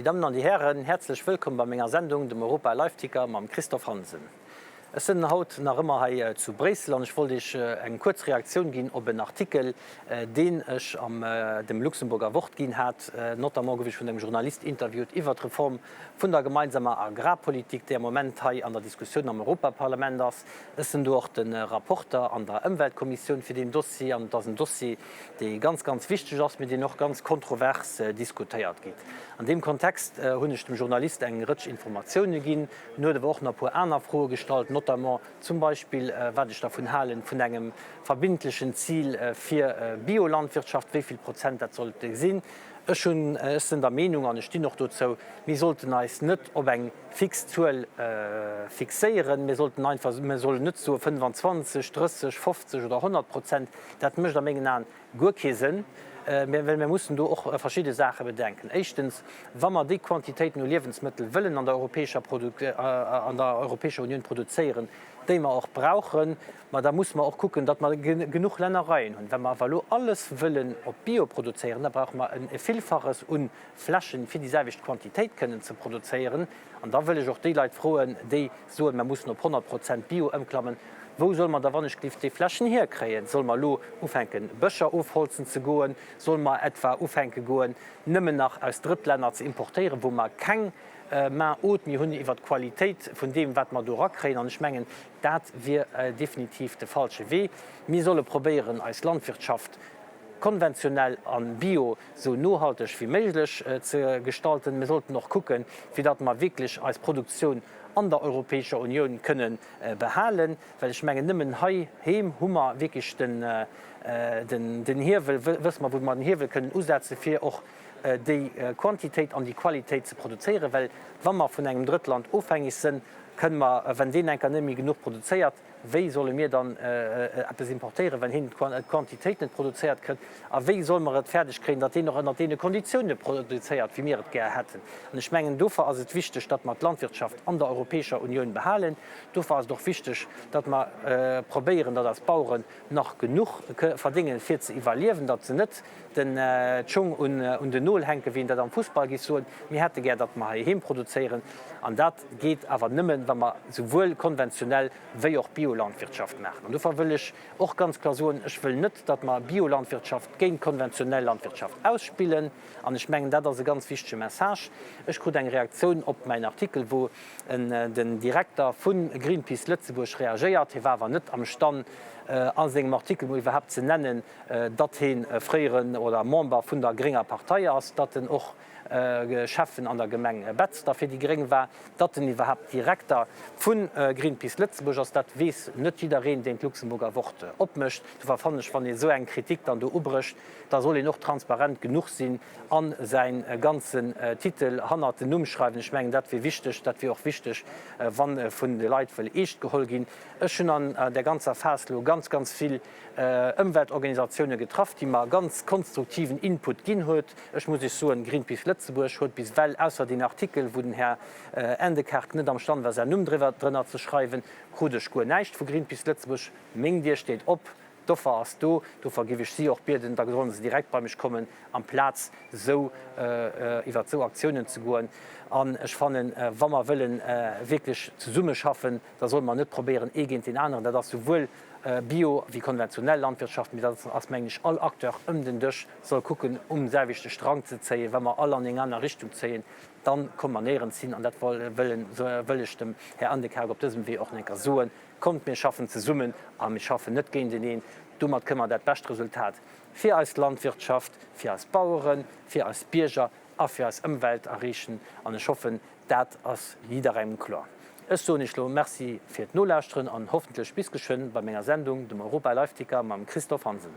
Déi Dammen an déi Hären, häerzlech wëllkomm bei menger Sendung, dem Europa Live Ticker mam Christophe Hansen. Ech sënn haut nach ëmmer hei zu Bréissel an ech wollt Iech eng kuerz Reaktioun ginn op en Artikel, deen ech am dem Luxemburger Wort ginn hat. Notamment gouf ech vun engem Journalist interviewt iwwert d'Reform vun der gemeinsamer Agrarpolitik, déi am Moment hei an der Diskussioun am Europaparlament ass. Ech sinn do och de Rapporter an der Ëmweltkommissioun fir deen Dossier an et ass en Dossier, dee ganz, ganz wichteg ass, mee deen och ganz kontrovers diskutéiert gétt. An deem Kontext hunn ech dem Journalist eng Rëtsch Informatioune ginn. En huet awer och nach e puer aner Froe gestallt, notamment zum Beispill, wat ech dervun halen, vun engem verbindlechen Zil fir Biolandwirtschaft, wéi vill Prozent dat sollte sinn. Ech hunn, ech sinn der Meenung an ech stinn och dozou, mir sollten eis net op eng fix Zuel fixéieren. Mir sollten einfach, mir sollen net soe 25, 30, 50 oder 100 Prozent. Dat mécht a mengen Aen guer kee Sënn, well mir mussen do och verschidde Saache bedenken. Éischtens, wa mer déi Quantitéiten u Liewensmëttel wëllen an der Europäescher an der Europäescher Unioun produzéieren, déi mer och brauchen, ma da musse mer och kucken, datt mer genuch Lännereien hunn. Wa mer awer elo alles wëllen op Bio produzéieren, da brauche mer e Villfaches u Flächen, fir déi selwecht Quantitéit kënnen ze produzéieren. An da wëll ech och déi Leit froen, déi soen, mer mussen op 100 Prozent Bio ëmklammen, Wou solle mer da wannechgelift déi Flächen hierkréien? Solle mer elo ufänken, Bëscher ofholzen ze goen? Solle mer etwa ufänke goen, nëmmen nach aus Drëttlänner ze importéieren, wou mer keng Main haute méi hunn iwwert d'Qualitéit vun deem, wat mer do erakréien? An ech mengen, dat wier definitiv de falsche Wee. Mir solle probéieren, eis Landwirtschaft konventionell a bio sou nohalteg wéi méiglech ze gestalten. Mir sollten och kucken, fir datt mer wierklech eis Produktioun an der Europäescher Unioun kënne behalen, well ech mengen, nëmmen heiheem hu mer wierklech den Hiewel, wësse mer, wou mer den Hiewel kënnen usetzen, fir och déi Quantitéit an déi Qualitéit ze produzéieren, well wa mer vun engem Drëttland ofhängeg sënn, kënne mer, wenn deen enker net méi genuch produzéiert, Wéi solle mir dann eppes importéieren, wenn hien d'Quantitéit net produzéiert kritt? A wéi solle mer et fäerdeg kréien, datt deen och ënnert deene Konditioune produzéiert, wéi mir et gär hätten? An ech mengen, dofir ass et wichteg, datt mer d'Landwirtschaft an der Europäescher Unioun behalen. Dofir ass et och wichteg, datt mer probéieren, datt eis Baueren nach genuch verdéngen, fir ze iwwerliewen, datt se net d'Schong un den Nol hänken, wéi een dat am Fussball géif soen. Mir hätte gär, datt mer heiheem produzéieren. An dat geet awer nëmmen, wa mer souwuel konventionell wéi och Biolandwirtschaft maachen. An dofir wëll ech och ganz kloer soen, Ech wëll net, datt mer Biolandwirtschaft géint konventionell Landwirtschaft ausspillen. An ech mengen, dat ass e ganz wichtege Message. Ech krut eng Reaktioun op mäin Artikel, wou den Direkter vu Greenpeace Lëtzebuerg reagéiert. Hie war awer net am Stand, a sengem Artikel mol iwwerhaapt ze nennen, datt hie fréieren oder Member vun der grénger Partei ass, datt en och Schäffen an der Gemeng Betzder fir déi Gréng war. Datt en iwwerhaapt Direkter vu Greenpeace Lëtzebuerg ass, dat weess net jiddereen, deen d'Luxemburger Wort opmécht. Dofir fannen ech, wann ee esou eng Kritik dann do ubrécht, da soll een och transparent genuch sinn a säi ganzen Titel hannert den Numm schreiwen. Ech mengen, dat wier wichteg. Dat wier och wichteg, wa vun de Leit wëll eescht geholl ginn. Ech hunn an där ganzer Phas elo ganz, ganz vill Ëmweltorganisatioune getraff, déi mer ganz konstruktiven Input ginn huet. Ech muss Iech soen, Greenpeace Lëtzebuerg huet bis ewell, ausser deen Artikel, wou den Här Endekerk net am Stand war säin Numm driwwer drënner ze schreiwen, krut ech guer näischt vu Greenpeace Lëtzebuerg. Meng Dier steet op, d'Offer ass do, dofir giff ech si och bieden, da sollen se direkt bei mech kommen, amplaz esou iwwert esou Aktiounen ze goen. An ech fannen, wa mer wëllen wierklech zesummeschaffen, da solle mer net probéieren, ee géint deen aneren, dat ass souwuel bio wéi konventionell Landwirtschaft, mee dat ass, mengen ech, all Acteur ëm den Dësch soll kucken, um selwechte Strang ze zéien. Wa mer all an eng aner Richtung zéien, da komme mer néierens hin. An dat wëll ech dem Här Andekaak op dësem Wee och nach eng Kéier soen, Kommt, mir schaffen zesummen a mir schaffen net géinteneen. Domat kënne mer dat bescht Resultat fir eis Landwirtschaft, fir eis Baueren, fir eis Bierger a fir eis Ëmwelt erreechen. An ech hoffen, dat ass jidderengem kloer. Ech soen Iech lo Merci fir d'Nolauschteren an hoffentlech bis geschwënn bei menger Sendung, dem Europa Live Ticker mam Christophe Hansen.